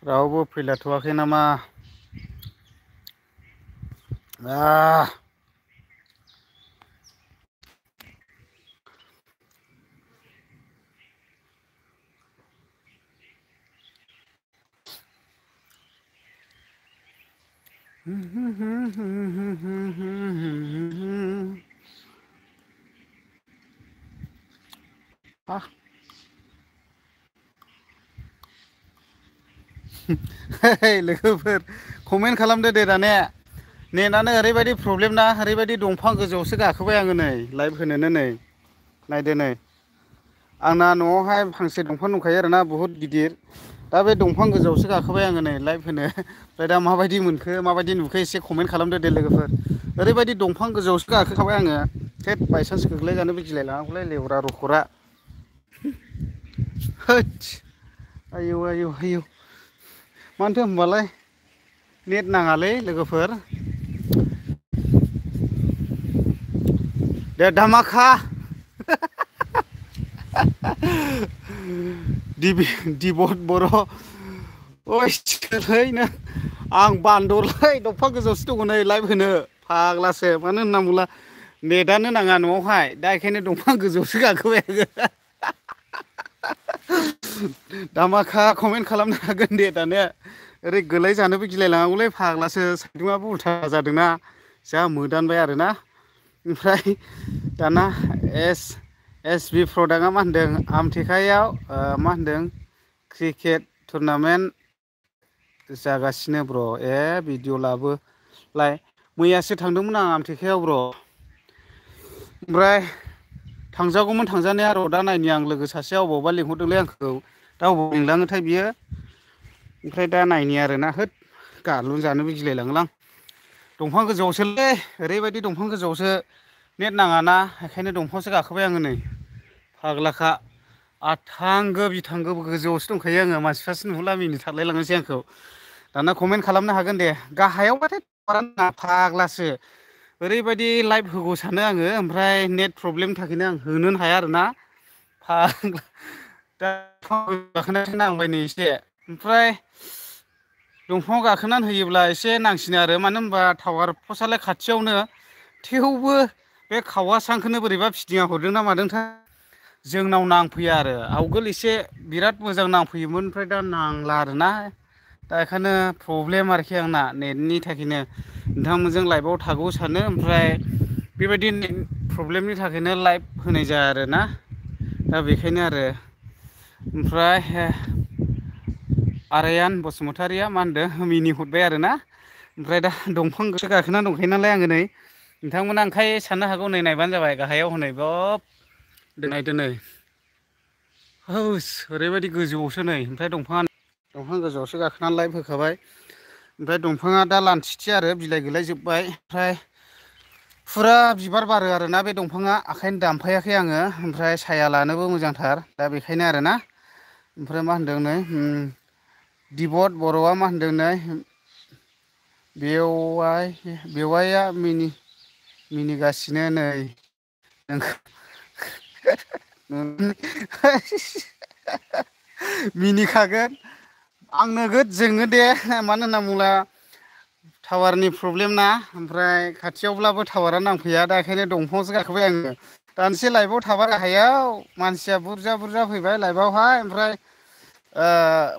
रावबो फैलाथ'वाखै नामा? लोगोफोर कमेन्ट खालामदो दे दाने। नेटानो ओरैबायदि प्रब्लेम ना, ओरैबायदि दंफां गोजौआवसो गाखोबाय आङो नै लाइभ होनोनो नै नायदो नै। आंना न'आवहाय फांसे दंफां दंखायो आरोना बुहुत गिदिर। दा बे दंफां गोजौआवसो गाखोबाय आङो नै लाइभ होनो। ओमफ्राय दा माबायदि मोनखो माबायदि नुखो एसे कमेन्ट खालामदो दे लोगोफोर। ओरैबायदि दंफां गोजौआवसो गाखोखाबाय आङो। थेट बायसान्स गोग्लैजानोबो गिलाय लाङांगौलै लेवरा रखरा। होदस आयौ आयौ आयौ। मानोथो होमबालाय नेट नाङालै लोगोफोर। दे धामाखा। दिबत बर'। ओइलै नों आं बान्दरलै दंफां गोजौआवसो दङ नै लाइभ होनो फाग्लासो। मानो होनना बुङोब्ला नेटानो नाङा न'आवहाय। दा बेखायनो दंफां गोजौआवसो गाखोबाय आङो। दामाखा कमेन्ट खालामनो हागोन दे दानिया। ओरै गोलाय जानोबो गिलाय लाङांगौलै फाग्लासो साइदुङाबो उल्था जादोंना। जा मोदानबाय आरोना। ओमफ्राय दाना एस बि प्रडाक्टआ मा होनदों आमथेखायाव मा होनदों क्रिकेट टुरनामेन्ट जागासिनो ब्र'। भिडिअ लाबोलाय। मैयासो थांदोंमोन आं आमथेखायाव ब्र'। ओमफ्राय थांजागौमोन थांजानाया र' दा नायनि आं लोगो सासेया अबावबा लिंहरदोंलै आंखौ। दा अबाव लिंलाङोथाय बियो। ओमफ्राय दा नायनि आरोना होद गारलुं जानोबो गिलायलाङोलां। दंफां गोजौआवसोलै ओरैबायदि दंफां गोजौआवसो नेट नाङाना बेखायनो दंफांआवसो गाखोबाय आङो नै फाग्लाखा। आथांगो बिथांगो गोजौआवसो दंखायो आङो। मानसिफ्रासो नुहुरला मिनिथारलाय लाङोसै आंखौ। दाना कमेन्ट खालामनो हागोन दे। गाहायावबाथाय टावारानो नाङा फाग्लासो। ओरैबायदि लाइभ होगौ सानो आङो ओमफ्राय नेट प्रब्लेमनि थाखायनो आं होनोनो हाया आरोना। फाग्ला दा गाखोनासो नांबाय नै एसे। ओमफ्राय दंफाङाव गाखोनानै होयोब्ला एसे नांसिनो आरो मानो होनबा टावार पस्टआलाय खाथियावनो। थेवबो बे खावा सांखोनो बोरैबा फिदिंना हरदों ना मादोंथाय। जोंनाव नांफैया आरो आवगोल एसे बिराद मोजां नांफैयोमोन ओमफ्राय दा नांला आरोना। दा बेखायनो प्रब्लेम आरोखि आंना नेटनि थाखायनो। नोंथांमोनजों लाइभआव थागौ सानो ओमफ्राय बेबायदि नेट प्रब्लेमनि थाखायनो लाइभ होनाय जाया आरोना। दा बेखायनो आरो ओमफ्राय आरायान बसुमतारिया मा होनदों मिनि हरबाय आरोना। ओमफ्राय दा दंफांसो गाखोना दंखायो नालाय आङो नै। नोंथांमोना ओंखाय साननो हागौ नै नायबानो जाबाय गाहायाव हनै बब नायदो नै। हौस ओरैबायदि गोजौआवसो नै ओमफ्राय दंफां गोजौआवसो गाखोनानै लाइभ होखाबाय। ओमफ्राय दंफाङा दा लानथिखि आरो बिलाइ गोलायजोब्बाय। ओमफ्राय फुरा बिबार बारो आरोना बे दंफाङा ओंखायनो दानफायाखै आङो। ओमफ्राय साया लानोबो मोजांथार दा बेखायनो आरोना। ओमफ्राय मा होनदों नै दिबत बर'आ मा होनदों नै बेवाइया मिनिगासिनो नै मिनिखागोन। आं नोगोद जोङो दे मानो होनना बुङोब्ला टावारनि प्रब्लेम ना ओमफ्राय खाथियावब्लाबो टावारा नांफैया दा बेखायनो दंफाङावसो गाखोबाय आङो। दानोसै लाइफआव थाबा गाहायाव मानसिया बुरजा बुरजा फैबाय लाइफआवहाय ओमफ्राय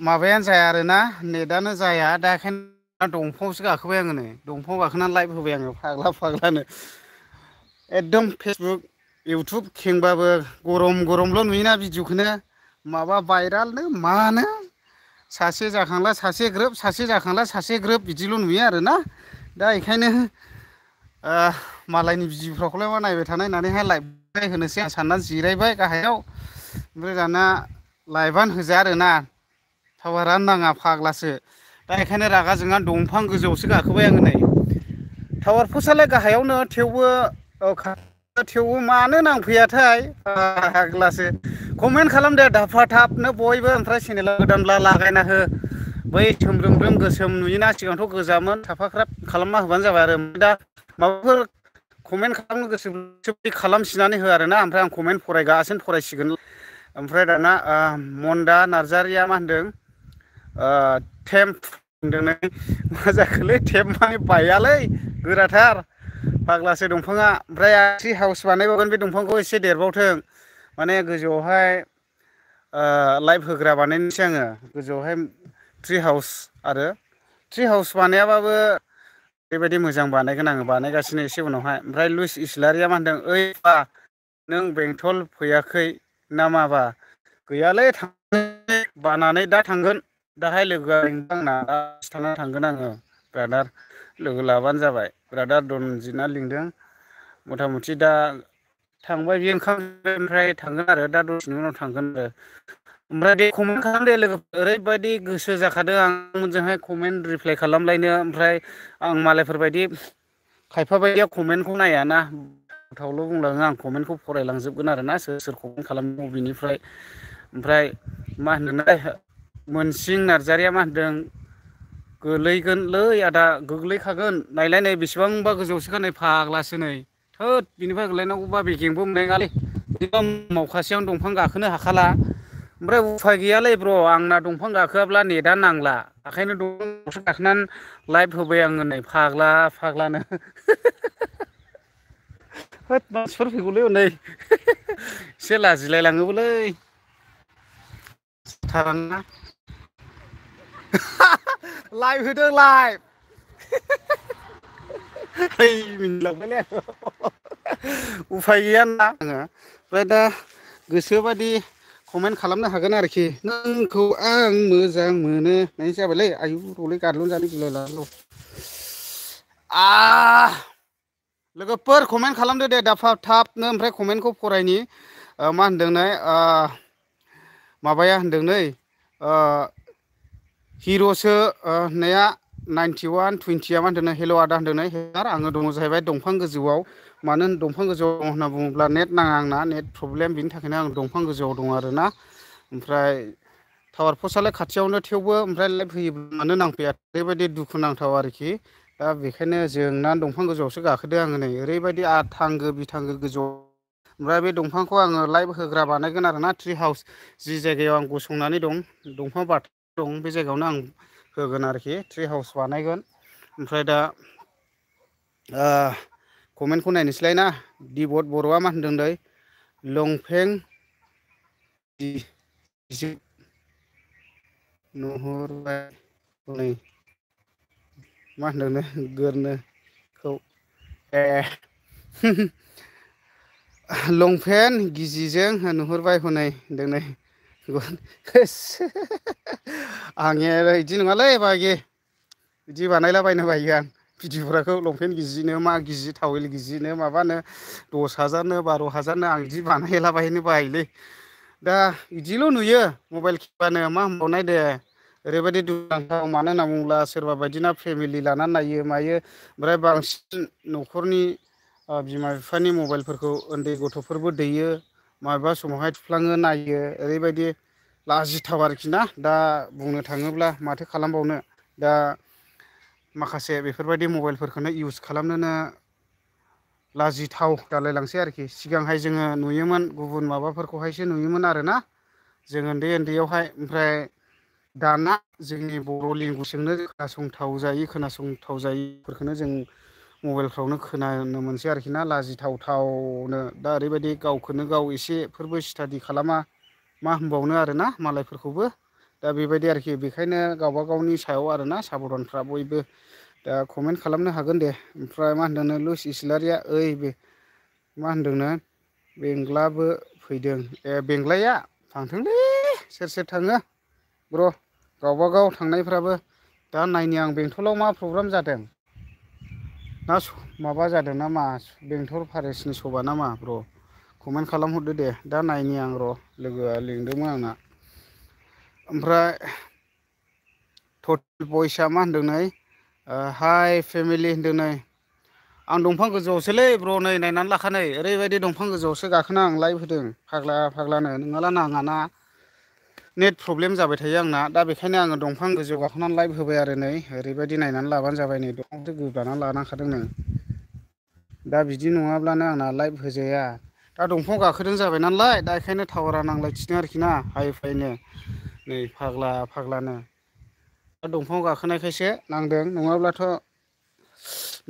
माबायानो जाया आरोना नेटानो जाया दा बेखायनो दंफाङावसो गाखोबाय आङो नै दंफाङाव गाखोनानै लाइभ होबाय आङो फाग्ला फाग्लानो। एकदम फेसबुक इउटुब खेंबाबो गरम गरमल' नुयोना भिडिअखौनो माबा भाइरालनो मानो सासे जाखांला सासे ग्रोब सासे जाखांला सासे ग्रोब बिदिल' नुयो आरोना। दा बेखायनो मालायनि भिडिअफ्रावखौलाय मा नायबाय थानाय होननानैहाय लाइभ होनोसै आं साननानै जिरायबाय गाहायाव। ओमफ्राय दाना लाइभआनो होजाया आरोना टावारानो नाङा फाग्लासो। दा बेखायनो रागा जोंना दंफां गोजौआवसो गाखोबाय आङो नै। टावार पस्टआलाय गाहायावनो थेवबो मानो नांफैयाथाय फाग्लासो। कमेन्ट खालामदो दाफा थाबनो बयबो ओमफ्राय चेनेला गोदानब्ला लागायना हो। बै सोमब्रोमब्रोम गोसोम नुयोना सिगांथ' गोजामोन साफाख्राब खालामना होबानो जाबाय आरो दा माबाफोर कमेन्ट खालामनो गोसो खालामफिननानै हो आरोना ओमफ्राय आं कमेन्ट फरायगासिनो फरायसिगोन ओमफ्राय दाना मन्दा नार्जारिया मा होनदों टेम्प होनदों मा जाखोलै टेम्प माने बायालै गोराथार फाग्लासो दंफाङा ओमफ्राय ट्रि हाउस बानायबावगोन बे दंफांखौ एसे देरबावथों माने गोजौआवहाय लाइट होग्रा बानायनोसै आङो गोजौआवहाय ट्रि हाउस आरो ट्रि हाउस बानायाबाबो बेबायदि मोजां बानायगोन आङो बानायगासिनो एसे उनावहाय ओमफ्राय लुइस इस्लारिया मा होनदों ओइ बा नों बेंथल फैयाखै ना माबा गैयालै बानानै दा थांगोन दाहाय लोगोआ आंना दा थांगोन आङो ब्रादार लोगो लाबानो जाबाय ब्रादार दनजितआ लिंदों मथा मथि दा थांबाय बे ओंखाम ओमफ्राय थांगोन आरो दा दसेनि उनाव थांगोन आरो ओमफ्राय दे कमेन्ट खालाम दे लोगो ओरैबायदि गोसो जाखादों आं मोनजोंहाय कमेन्ट रिप्लाइ खालामलायनो ओमफ्राय आं मालायफोरबायदि खायफा बायदिया कमेन्टखौ नायाना गोथावल' बुंलाङो आं कमेन्टखौ फरायलांजोबगोन आरोना सोर सोर कमेन्ट खालामो बबेनिफ्राय ओमफ्राय मा होनदोंथाय मोनसिं नार्जारिया मा होनदों गोलैगोनलै आदा गोग्लैखागोन नायलाय नै बेसेबांबा गोजौसोखा नै फाग्लासो नै थोद बिनिफ्राय गोलैनांगौबा बेगेंबो मोननाय नङालै बिदिबा मावखासेयावनो दंफां गाखोनो हाखाला ओमफ्राय उफाय गैयालै ब्र आंना दंफां गाखोआब्ला नेटआ नांला ओंखायनो दंफांआवसो गाखोनानै लाइभ होबाय आङो नै फाग्ला फाग्लानो होद मानसिफोर फैगौलै हनै एसे लाजिलाय लाङोबोलै थाराना लाइभ होदों लाइभ मिनिलांबायलै उफाय गैया ना आङो ओमफ्राय दा गोसोबादि कमेन्ट खालामनो हागोन आरोखि नोंखौ आं मोजां मोनो नाय जाबायलै आयु रलै गादलुन जानो गिलायलाङो लोगोफोर कमेन्ट खालामदो दे दाफा थाबनो ओमफ्राय कमेन्टखौ फरायनि मा होनदों नै माबाया होनदों नै हिर'सो होननाया 91 20आ मा होनदों हेल' आदा होनदों नै आङो दङ जाहैबाय दंफां गोजौआव मानो होन दंफां गोजौआव दं होनना बुङोब्ला नेट नाङा आंना नेट प्रब्लेम बिनि थाखायनो आं दंफां गोजौआव दं आरोना ओमफ्राय टावार पस्टआलाय खाथियावनो थेवबो ओमफ्राय लाइभ होयोब्ला मानो नांफैया ओरैबायदि दुखुनांथाव आरोखि दा बेखायनो जोंनानै दंफां गोजौआवसो गाखोदों आङो नै ओरैबायदि आथांगो बिथांगो गोजौआव ओमफ्राय बे दंफांखौ आङो लाइभ होग्रा बानायगोन आरोना ट्रि हाउस जि जायगायाव आं गसंनानै दं दंफां बाथाम दं बे जायगायावनो आं होगोन आरोखि ट्रि हाउस बानायगोन ओमफ्राय दा कमेन्टखौ नायनोसैलाय ना दिबत बर'आ मा होनदों नै लंफें नुहुरबाय हनै मा होनदोंनो गोरनोखौ ए लंपेन्ट गिजिजों नुहुरबाय हनै होनदों नै आंनिया बिदि नङालै बागे बिदि बानायलाबायनो बायो आं भिडिअफोरखौ लंपेन्ट गिजिनो मा गिजि थावेल गिजिनो माबानो 10,000नो 12,000नो आं बिदि बानायलाबायनो बायोलै दा बिदिल' नुयो मबाइल खेबानो मा होनबावनाय दे ओरैबायदि दुखुनांथाव मानो होनना बुङोब्ला सोरबा बायदिना फेमिलि लानानै नायो मायो ओमफ्राय बांसिन न'खरनि बिमा बिफानि मबाइलफोरखौ उन्दै गथ'फोरबो दैयो माबेबा समावहाय थुफ्लाङो नायो ओरैबायदि लाजिथाव आरोखि ना दा बुंनो थाङोब्ला माथो खालामबावनो दा माखासे बेफोरबायदि मबाइलफोरखौनो इउस खालामनोनो लाजिथाव जालायलांसै आरोखि सिगांहाय जोङो नुयोमोन गुबुन माबाफोरखौहायसो नुयोमोन आरोना जों उन्दै उन्दैयावहाय ओमफ्राय दाना जोंनि बर' लेंगुवेजजोंनो खोनासंथाव जायिफोरखौनो जों मबाइलफ्रावनो खोनानो मोनसै आरोखि ना लाजिथावथावनो दा ओरैबायदि गावखौनो गाव एसेफोरबो स्टाडि खालामा मा होनबावनो आरोना मालायफोरखौबो दा बेबायदि आरोखि बेखायनो गावबा गावनि सायाव आरोना साबधानफ्रा बयबो दा कमेन्ट खालामनो हागोन दे ओमफ्राय मा होनदोंनो लुइस इस्लारिया ओइ बे मा होनदोंनो बेंग्लाबो फैदों ए बेंग्लाया थांथोंलै सोर सोर थाङो ब्र' गावबागाव थांनायफ्राबो दा नायनि आं बेंथलाव मा प्रग्राम जादों ना माबा जादों ना मा बेंथल पेरेसनि सभा ना मा ब्र' कमेन्ट खालामहरदो दे दा नायनि आं र' लोगोआ लिंदोंमोन आंना ओमफ्राय टटेल बयसआ मा होनदों नै हाय फेमिलि होनदों नै आं दंफां गोजौआवसोलै ब्र' नै नायनानै लाखा नै ओरैबायदि दंफां गोजौआवसो गाखोना आं लाइभ होदों फाग्ला फाग्लानो नोंङाला नाङाना नेट प्रब्लेम जाबाय थायो आंना दा बेखायनो आङो दंफां गोजौ गाखोनानै लाइभ होबाय आरो नै ओरैबायदि नायनानै लाबानो जाबाय नै दंफांखौ गोबानानै लानांखादों नो दा बिदि नङाब्लानो आंना लाइभ होजाया दा दंफाङाव गाखोदों जाबाय नालाय दा बेखायनो टावारा नांलायथिदों आरोखि ना हाइ फाइनो नै फाग्ला फाग्लानो दा दंफाङाव गाखोनायखायसो नांदों नङाब्लाथ'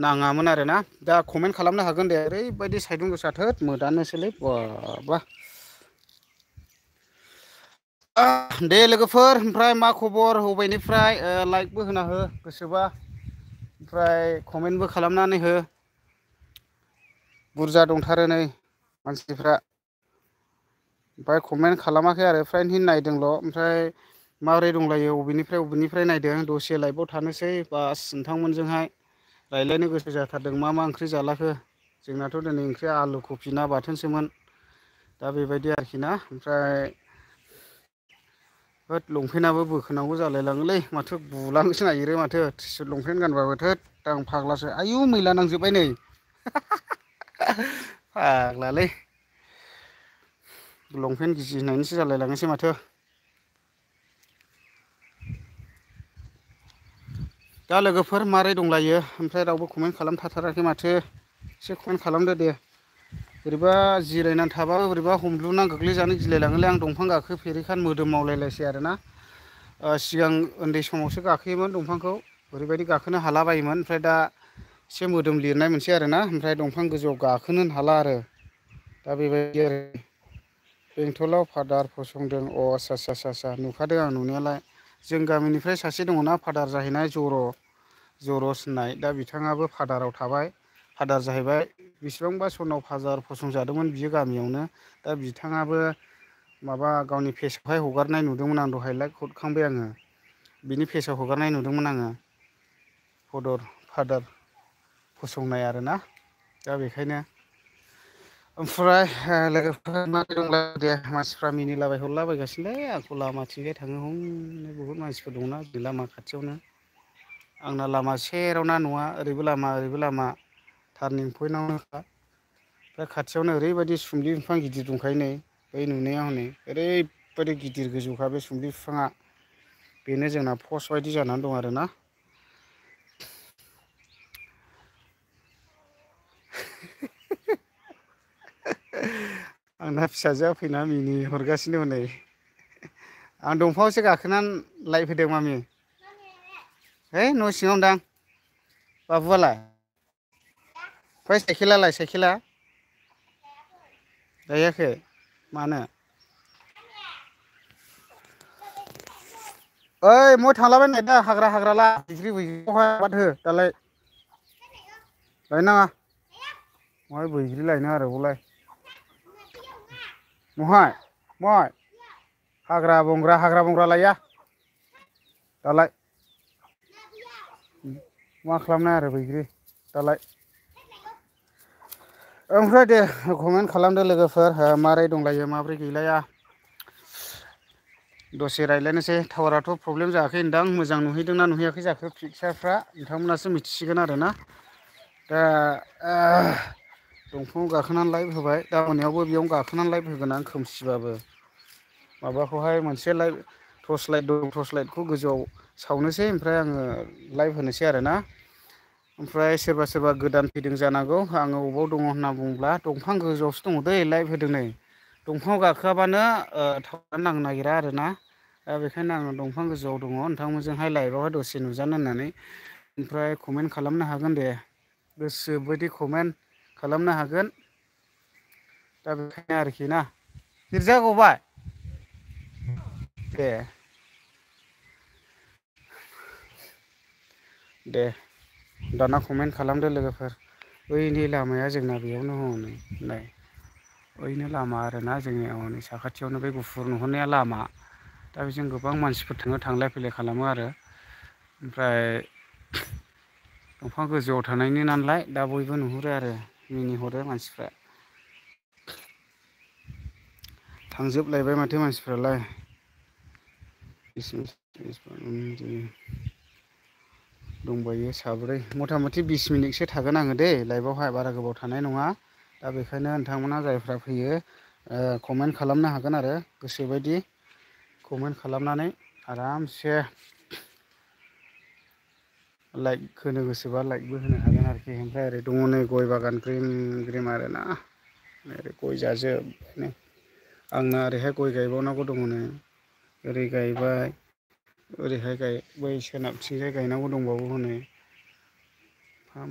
नाङामोन आरोना दा कमेन्ट खालामनो हागोन दे ओरैबायदि साइदुं गोसा थोद मोदानोसैलै बा बा दे लोगोफोर ओमफ्राय मा खबर बबेनिफ्राय लाइकबो होना हो गोसोबा ओमफ्राय कमेन्टबो खालामनानै हो बुरजा दंथारो नै मानसिफ्रा ओमफ्राय कमेन्ट खालामाखै आरो फ्रायनो नायदोंल' ओमफ्राय माबोरै दंलायो बबेनिफ्राय नायदों दसे लाइभआव थानोसै बास नोंथांमोनजोंहाय रायज्लायनो गोसो जाथारदों मा ओंख्रि जालाखो जोंनाथ' दिनै ओंख्रिया आलु कफि ना बाथोनसोमोन दा बेबायदि आरोखि ना ओमफ्राय होद लंपेन्टआबो बोखोनांगौ जालाय लाङोलै माथो बुलांनोसो नागिरो माथो लंपेन्ट गानबाबो थोद आं फाग्लासो आयु मैला नांजोब्बाय नै फाग्लालै लंपेन्ट गिजि होननानैसो जालाय लाङोसै माथो दा लोगोफोर मारै दंलायो ओमफ्राय रावबो कमेन्ट खालामथाराखै माथो एसे कमेन्ट खालामदो दे बोरैबा जिरायनानै थाबाबो बोरैबा हमद्लुनानै गोग्लैजानो गिलायलाङोलै आं दंफां गाखोफेरिखाय मोदोम मावलायलायसै आरोना सिगां उन्दै समावसो गाखोयोमोन दंफांखौ ओरैबायदि गाखोनो हाला बायोमोन ओमफ्राय दा एसे मोदोम लिरनाय मोनसै आरोना ओमफ्राय दंफां गोजौआव गाखोनो हाला आरो दा बेबायदि आरो बेंथलाव फादार फसंदों अ आस्सा नुखादों आं नुनायालाय जों गामिनिफ्राय सासे दङना फादार जाहैनाय जरस होननाय दा बिथाङाबो फादाराव थाबाय फादार जाहैबाय बिसिबांबा सनाव फादार फसंजादोंमोन बियो गामियावनो दा बिथाङाबो माबा गावनि फेसबुकहाय हगारनाय नुदोंमोन आं दहाय लाइक हरखांबाय आङो बिनि फेसआव हगारनाय नुदोंमोन आङो फादार फसंनाय आरोना दा बेखायनो ओमफ्राय लोगोफोर माबोरै दंला दे मानसिफ्रा मिनिलाबाय हरलाबायगासिनोलै आंखौ लामाथिंजाय थाङो हम बुहुद मानसिफोर दंना बे लामा खाथियावनो आंना लामा सेरावना न'आ ओरैबो लामा टार्निं पइन्टआवनोखा ओमफ्राय खाथियावनो ओरैबायदि सुमलि बिफां गिदिर दंखायो नै बै नुनायाव हनै ओरैबायदि गिदिर गोजौखा बे सुमलि बिफाङा बेनो जोंना पस्ट बायदि जानानै दं आरोना आंना फिसाजोआ फैना मिनि हरगासिनो हनै आं दंफाङावसो गाखोनानै लाइभ होदों मामि है न' सिङावनो दां बाबुआलाय ओमफ्राय साइकेला गायाखै मानो ओइ मय थांलाबायनो नागिरदों हाग्रा ला बैग्रिखौहाय आबाद हो दालाय गायनाङा महाय बैग्रि लायनो आरो बावलाय महाय हाग्रा बंग्रा लाया दालाय मा खालामनाय आरो बैग्रि दालाय ओमफ्राय दे कमेन्ट खालामदो लोगोफोर मारै दंलायो माब्रै गैलाया दसे रायज्लायनोसै टावाराथ' प्रब्लेम जायाखै होनदां मोजां नुहैदोंना नुहैयाखै जाखो पिकचारफ्रा नोंथांमोनासो मिथिसिगोन आरोना दा दंफाङाव गाखोनानै लाइभ होबाय दा मोनायावबो बेयावनो गाखोनानै लाइभ होगोन आं खोमसिबाबो माबाखौहाय मोनसे लाइभ टर्स लाइट दं टर्स लाइटखौ गोजौआव सावनोसै ओमफ्राय आङो लाइभ होनोसै आरोना ओमफ्राय सोरबा गोदान फैदों जानांगौ आङो बबाव दङ होनना बुङोब्ला दंफां गोजौआवसो दङ दै लाइभ होदों नै दंफाङाव गाखोआबानो टावारानो नांनो नागिरा आरोना दा बेखायनो आङो दंफां गोजौआव दङ नोंथांमोनजोंहाय लाइभआवहाय दसे नुजानो होननानै ओमफ्राय कमेन्ट खालामनो हागोन दे गोसोबायदि कमेन्ट खालामनो हागोन दा बेखायनो आरोखि ना गिर्जा गबाय दे दे दाना कमेन्ट खालामदो लोगोफोर बैनि लामाया जोंना बेयावनो हनै नै ओइनो लामा आरोना जोंनि हनै साखाथियावनो बे गुफुर नुहुरनाया लामा दा बेजों गोबां मानसिफोर थांलाय फैलाय खालामो आरो ओमफ्राय दंफां गोजौआव थानायनि नालाय दा बयबो नुहुरो आरो मिनिहरो मानसिफ्रा थांजोबलायबाय माथो मानसिफ्रालाय दंबायो साब्रै मथा मथि 20 मिनिटसो थागोन आङो दे लाइभआवहाय बारा गोबाव थानाय नङा दा बेखायनो नोंथांमोना जायफ्रा फैयो कमेन्ट खालामनो हागोन आरो गोसोबायदि कमेन्ट खालामनानै आरामसे लाइक होनो गोसोबा लाइकबो होनो हागोन आरोखि। ओमफ्राय ओरै दङ नै गय बागान ग्रिम ग्रिम आरोना, ओरै गय जाजोब्बायनो। आंना ओरैहाय गय गायबावनांगौ दङ नै, ओरै गायबाय, ओरैहाय बै सोनाबथिंजाय गायनांगौ दंबावो हनै।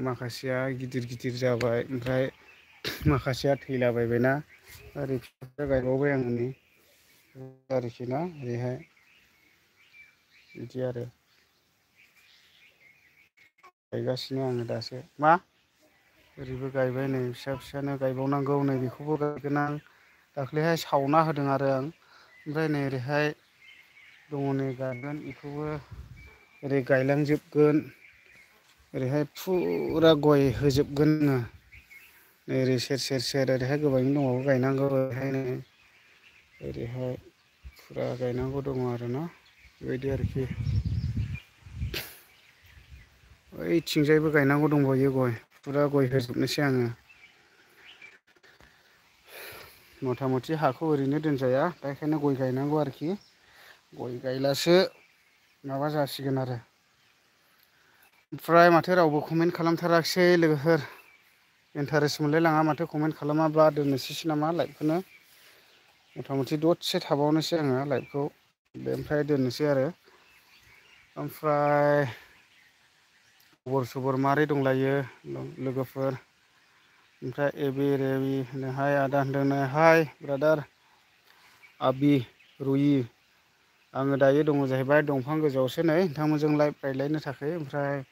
माखासेया गिदिर गिदिर जाबाय, ओमफ्राय माखासेया थैलाबायबायना, ओरै फिसा गायबावबाय आङो नै आरोखि ना, ओरैहाय बिदि आरो गायगासिनो आङो दासो। मा? ओरैबो गायबाय नै फिसा फिसानो गायबावनांगौ, नै बेखौबो गायगोन आं। दाख्लैहाय सावना होदों आरो आं, ओमफ्राय नै ओरैहाय दङ नै गायगोन बेखौबो, ओरै गायलांजोबगोन, ओरैहाय फुरा गय होजोबगोन। ओरै सेर सेर सेर ओरैहाय गोबाङैनो दंबावो गायनांगौ, ओरैहायनो ओरैहाय फुरा गायनांगौ दङ आरोना, बेबायदि आरोखि। ओइथिंजायबो गायनांगौ दंबावो गय, फुरा गय होजोबनोसै आङो। मथा मथि हाखौ ओरैनो दोनजाया, दा बेखायनो गय गायनांगौ आरोखि। गय गायब्लासो माबा जासिगोन आरो। ओमफ्राय माथो रावबो कमेन्ट खालामथाराखिसै लोगोफोर। इन्टारेस्ट मोनलायलाङा माथो कमेन्ट खालामाबा, दोननोसैसो नामा लाइभखौनो। मथा मथि दसे थाबावनोसै आङो लाइभखौ, ओमफ्राय दोननोसै आरो। ओमफ्राय खबर सबर माबोरै दंलायो लोगोफोर? ओमफ्राय एबि रेबि होनो हाय आदा होनदोंनो, हाय ब्रादार आबि रुयि। आङो दायो दङ जाहैबाय दंफां गोजौआवसो नै नोंथांमोनजों लाइभ रायज्लायनो थाखाय। ओमफ्राय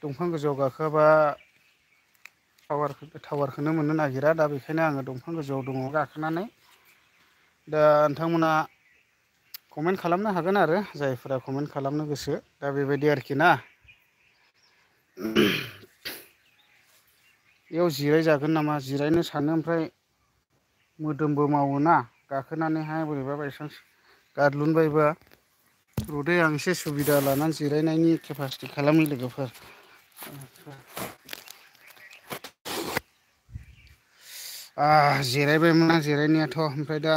दंफां गोजौआव गाखोआबा टावारखौनो मोननो नागिरा, दा बेखायनो आङो दंफां गोजौआव दङ गाखोनानै। दा नोंथांमोना कमेन्ट खालामनो हागोन आरो, जायफोरा कमेन्ट खालामनो गोसो, दा बेबायदि आरोखि ना। बेयाव जिरायजागोन नामा जिरायनो सानो, ओमफ्राय मोदोमबो मावोना गाखोनानैहाय, बोरैबा बायसान्स गादलुनबायबा। रदै आं एसे सुबिदा लानानै जिरायनायनि केपासिटि खालामनि लोगोफोर। जिरायबायमोन आं जिरायनायाथ', ओमफ्राय दा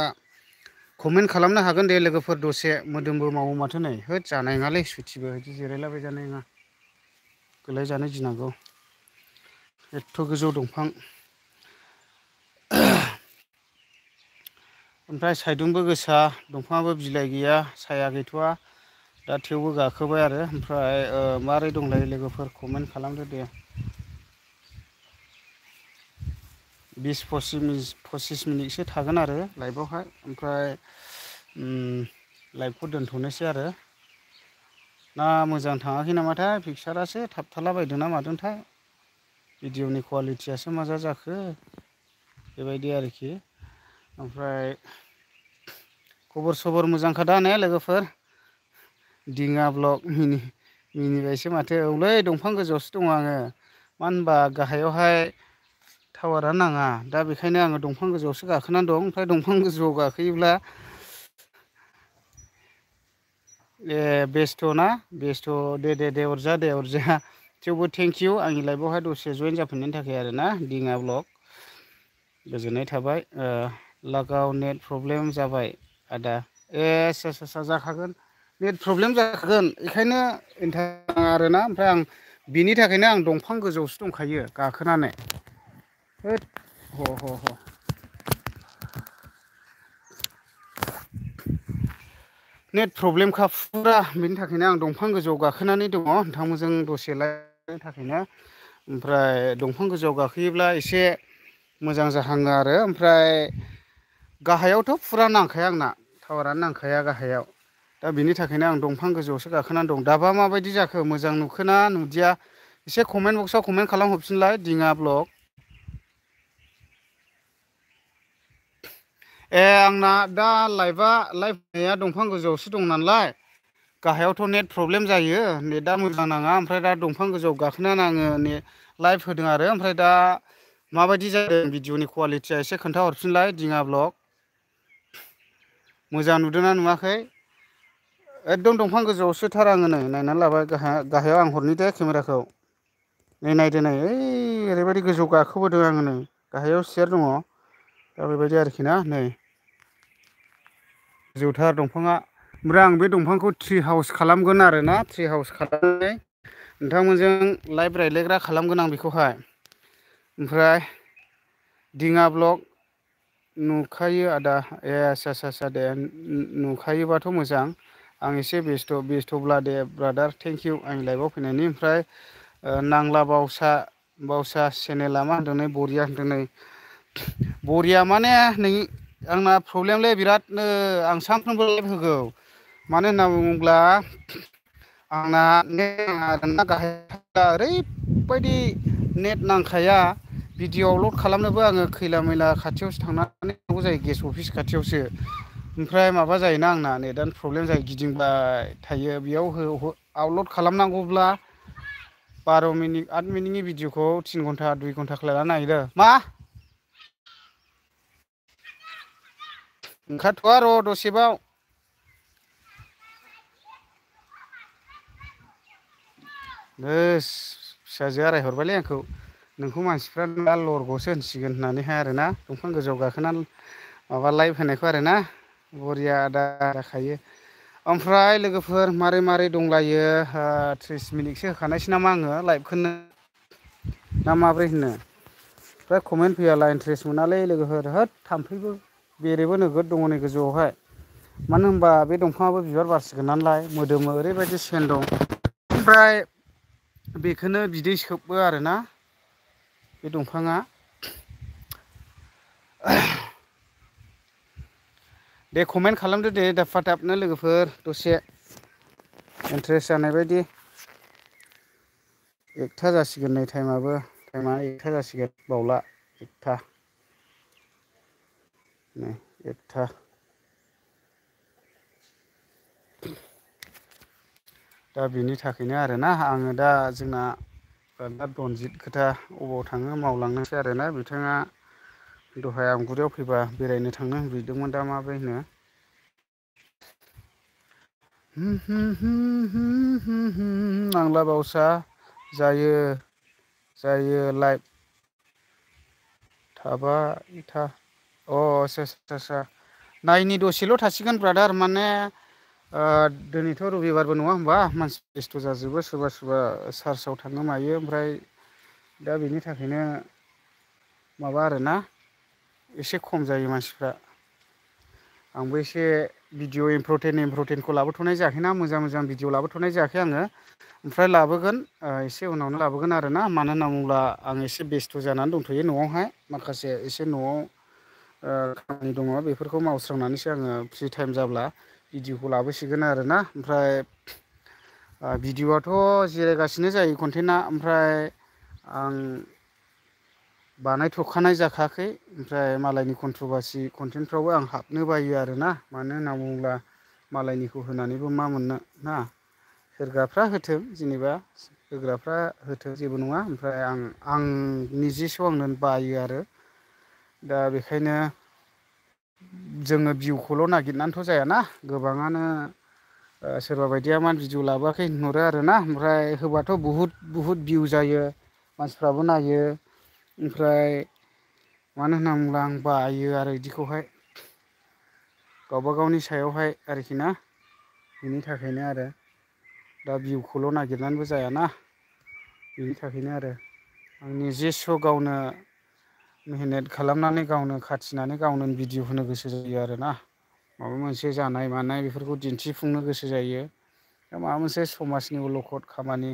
कमेन्ट खालामनो हागोन दे लोगोफोर दसे। मोदोमबो मावो माथो नै, होद जानाय नङालै सुइथिबो बिदि जिरायलाबाय जानाय नङा, गोलैजानो गिनांगौ। एथथ' गोजौ दंफां। ओमफ्राय सायदुंबो गोसा, दंफाङाबो बिलाइ गैया, साया गैथ'वा। दा थेवबो गाखोबाय आरो। ओमफ्राय माबोरै दंलायो लोगोफोर कमेन्ट खालामदो दे। 20-25 मिनिटसो थागोन आरो लाइभआवहाय, ओमफ्राय लाइभखौ दोनथ'नोसै आरो। ना मोजां थाङाखै नामाथाय पिकसारासो थाबथाला बायदों ना मादोंथाय, भिडिअ'नि कुवालिटियासो मा जाखो, बेबायदि आरोखि। ओमफ्राय खबर सबर मोजांखादा ने लोगोफोर? दिङा ब्लक मिनिबायसो माथो। औलै दंफां गोजौआवसो दङ आङो, मानो होनबा गाहायावहाय टावारा नाङा। दा बेखायनो आङो दंफां गोजौआवसो गाखोनानै दं। ओमफ्राय दंफां गोजौआव गाखोयोब्ला बेस्थ' ना? बेस्थ' दे अरजाया। थेवबो थेंकिउ आंनि लाइफआवहाय दसे जयेन जाफिननायनि थाखाय आरोना, दिङा ब्लक। गोजोननाय थाबाय। लागाव नेट प्रब्लेम जाबाय आदा। जाखागोन। नेट प्रब्लेम जाखागोन, बेखायनो आरोना। ओमफ्राय आं बिनि थाखायनो आं दंफां गोजौआवसो दंखायो गाखोनानै। होद ह नेट प्रब्लेमखा फुरा, बेनि थाखायनो आं दंफां गोजौआव गाखोनानै दङ नोंथांमोनजों दसे रायलायनो थाखायनो। ओमफ्राय दंफां गोजौआव गाखोयोब्ला एसे मोजां जाहाङो आरो। ओमफ्राय गाहायावथ' फुरा नांखाया आंना, टावारानो नांखाया गाहायाव। दा बिनि थाखायनो आं दंफां गोजौआवसो गाखोनानै दं। दाबा माबायदि जाखो, मोजां नुखोना नुदिया? एसे कमेन्ट बक्सआव कमेन्ट खालामहरफिनलाय दिङा ब्लक। आंना दा लाइभ होनाया दंफां गोजौआवसो दं नालाय, गाहायावथ' नेट प्रब्लेम जायो, नेटआ मोजां नाङा। ओमफ्राय दा दंफां गोजौआव गाखोनानै आङो लाइभ होदों आरो। ओमफ्राय दा माबायदि जादों भिडिअ'नि कुवालिटिया एसे खोन्थाहरफिनलाय दिङा ब्लक। मोजां नुदोंना नुवाखै? एकदम दंफां गोजौआवसोथार आङो नै, नायनानै लाबाय गाहायाव आं हरनि दे केमेराखौ। नै नायदो नै, ओरैबायदि गोजौ गाखोबोदों आङो नै, गाहायाव सियार दङ। दा बेबायदि आरोखि ना, नै गोजौथार दंफाङा। ओमफ्राय आं बे दंफांखौ ट्रि हाउस खालामगोन आरोना ट्रि हाउस खालामनानै नोंथांमोनजों लाइभ रायलायग्रा खालामगोन आं बेखौहाय ओमफ्राय दिङा ब्लक नुखायो आदा ए आसा दे नुखायोबाथ' मोजां आं एसे बेस्थ'ब्ला दे ब्रादार थेंक इउ आंनि लाइफआव फैनायनि ओमफ्राय नांला बावसा चेनेला मा होनदों नै बरिया होनदों नै बरिया माने नै आंना प्रब्लेमलै बिरादनो आं सानफ्रोमबो लाइभ होगौ मानो होनना बुङोब्ला आंना नेट गाहाय ओरैबायदि नेट नांखाया भिडिअ आपल'ड खालामनोबो आङो खैला मैला खाथियावसो थांनानै नांगौ जायो गेस अफिस खाथियावसो ओमफ्राय माबा जायोना आंना नेटानो प्रब्लेम जायो गिदिंबाय थायो बेयाव आपल'ड खालामनांगौब्ला 12 मिनिट 8 मिनिटनि भिडिअखौ 3 घन्टा 2 घन्टाखौ लानो नागिरो मा ओंखारथ'वा र' दसेबाव फिसाजोआ रायहरबायलै आंखौ नोंखौ मानसिफ्रा दा लरग'सो होनसिगोन होननानैहाय आरोना दंफां गोजौआव गाखोनानै माबा लाइभ होनायखौ आरोना बरिया आदा जाखायो ओमफ्राय लोगोफोर मारै दंलायो 30 मिनिटसो होखानायसै नामा आङो लाइभखौनो ना माब्रै होनो ओमफ्राय कमेन्ट फैयाला इन्ट्रेस्ट मोनालै लोगोफोर होद थाम्फैबो बेरेबो नोगोद दङ नै गोजौआवहाय मानो होनबा बे दंफाङाबो बिबार बारसिगोन नालाय मोदोमो ओरैबायदि सेन दं ओमफ्राय बेखौनो बिदै सोबो आरोना बे दंफाङा दे कमेन्ट खालामदो दे दाबफा दाबनो लोगोफोर दसे इन्ट्रेस्ट जानाय बायदि एकथा जासिगोन नै टाइमा एकथा जासिगोन बावला एकथा नै एकथा दा बिनि थाखायनो आरोना आङो दा जोंना दा रनजित खोथा अबाव थाङो मावलांनोसै आरोना बिथाङा दहाय आमगुरियाव फैबा बेरायनो थांनो बिदोंमोन दा माब्रै होनो नांला बावसा जायो लाइभ थाबाय था आसा नायनि दसेल' थासिगोन ब्रादार माने दिनैथ' रबिबारबो नङा होमबा मानसि बेस्थ' जाजोबो सोरबा सार्चआव थाङो मायो ओमफ्राय दा बेनि थाखायनो माबा आरोना एसे खम जायो मानसिफ्रा आंबो एसे भिडिअ इम्परटेन्टखौ लाबोथ'नाय जायाखैना मोजां भिडिअ लाबोथ'नाय जायाखै आङो ओमफ्राय लाबोगोन एसे उनावनो लाबोगोन आरोना मानो होनना बुङोब्ला आं एसे बेस्थ' जानानै दंथ'यो न'आवहाय माखासे एसे न'आव खामानि दङ बेफोरखौ मावस्रांनानैसो आङो फ्रि टाइम जाब्ला भिडिअखौ लाबोसिगोन आरोना ओमफ्राय भिडिअ'आथ' जिरायगासिनो जायो कन्टेन्टआ ओमफ्राय आं बानायथ'खानाय जाखायाखै ओमफ्राय मालायनि कन्ट्रभारसि कन्टेन्टफ्रावबो आं हाबनो बायो आरोना मानो होनना बुङोब्ला मालायनिखौ होनानैबो मा मोननो ना होग्राफ्रा होथों जेनेबा होग्राफ्रा होथों जेबो नङा ओमफ्राय आं निजेस' आंनो बायो आरो दा बेखायनो जोङो भिउखौल' नागिरनानैथ' जायाना गोबाङानो सोरबा बायदिया मा भिडिअ लाबोआखै होनहरो आरोना ओमफ्राय होबाथ' बुहुद भिउ जायो मानसिफ्राबो नायो ओमफ्राय मानो होनना बुङोब्ला आं बायो आरो बिदिखौहाय गावबा गावनि सायावहाय आरोखि ना बिनि थाखायनो आरो दा भिउखौल' नागिरनानैबो जायाना बिनि थाखायनो आरो आं निजेस्स' गावनो मेहनत खालामनानै गावनो खाथिनानै गावनो भिडिअ होनो गोसो जायो आरोना माबा मोनसे जानाय मानाय बेफोरखौ दिन्थिफुंनो गोसो जायो माबा मोनसे समाजनि अलखद खामानि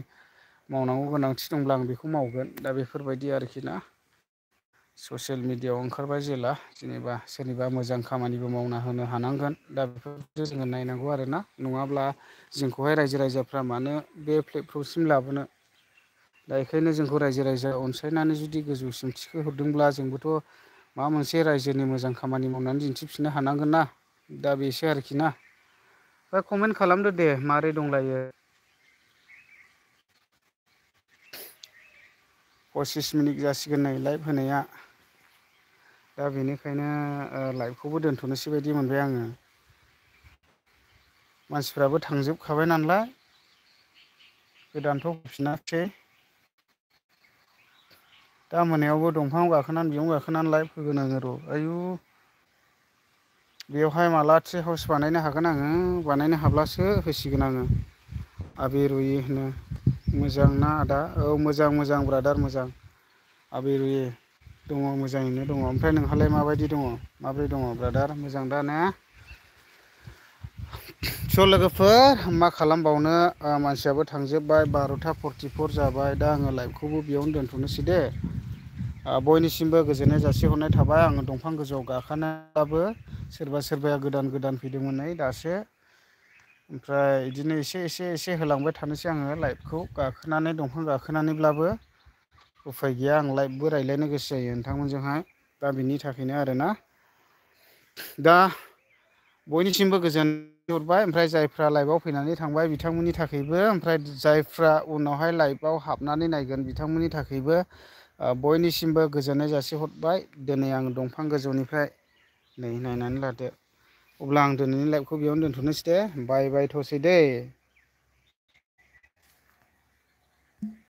मावनांगौ गोनांथि दंब्ला आं बेखौ मावगोन दा बेफोरबायदि आरोखि ना ससियेल मिडियाआव ओंखारबाय जेला जेनेबा सोरनिबा मोजां खामानिबो मावना होनो हानांगोन दा बेफोरखौसो जोङो नायनांगौ आरोना नङाब्ला जोंखौहाय रायजो राजाफ्रा मानो बे प्लेटफर्मसिम लाबोनो दा बेखायनो जोंखौ रायजो राजा अनसायनानै जुदि गोजौसिम थिखोहरदोंब्ला जोंबोथ' माबा मोनसे रायजोनि मोजां खामानि मावनानै दिन्थिफिननो हानांगोन ना दा बेसो आरोखि ना दा कमेन्ट खालामदो दे मारै दंलायो 25 मिनिट जासिगोन नै लाइभ होनाया दा बेनिखायनो लाइभखौबो दोनथ'नोसै बायदि मोनबाय आङो मानसिफ्राबो थांजोबखाबाय नालाय गोदानथ' फैफिनासै दा मोनायावबो दंफाङाव गाखोनानै बेयाव गाखोनानै लाइभ होगोन आङो र' आयु बेवहाय माला ट्रि हाउस बानायनो हागोन आङो बानायनो हाब्लासो होसिगोन आङो आबि रुयि होनो मोजां ना आदा औ मोजां मोजां ब्रादार मोजां आबि रुयि दङ मोजाङैनो दङ ओमफ्राय नोंहालाय माबायदि दङ माब्रै दङ ब्रादार मोजां दा ने स' लोगोफोर मा खालामबावनो मानसियाबो थांजोब्बाय 12:44 जाबाय दा आङो लाइभखौबो बेयावनो दोनथ'नोसै दे बयनिसिमबो गोजोननाय जासिहरनाय थाबाय आङो दंफां गोजौआव गाखोनायाबो सोरबा सोरबाया गोदान गोदान फैदोंमोन नै दासो ओमफ्राय बिदिनो एसे होलांबाय थानोसै आङो लाइभखौ गाखोनानै दंफां गाखोनानैब्लाबो उफाय गैया आं लाइभबो रायज्लायनो गोसो जायो नोंथांमोनजोंहाय दा बिनि थाखायनो आरोना दा बयनिसिमबो गोजोन हरबाय ओमफ्राय जायफ्रा लाइभआव फैनानै थांबाय बिथांमोननि थाखायबो ओमफ्राय जायफ्रा उनावहाय लाइभआव हाबनानै नायगोन बिथांमोननि थाखायबो बयनिसिमबो गोजोननाय जासिहरबाय दिनै आं दंफां गोजौनिफ्राय नै नायनानै लादो अब्ला आं दिनैनि लाइभखौ बेयावनो दोनथ'नोसै दे बाय बाय थसै दे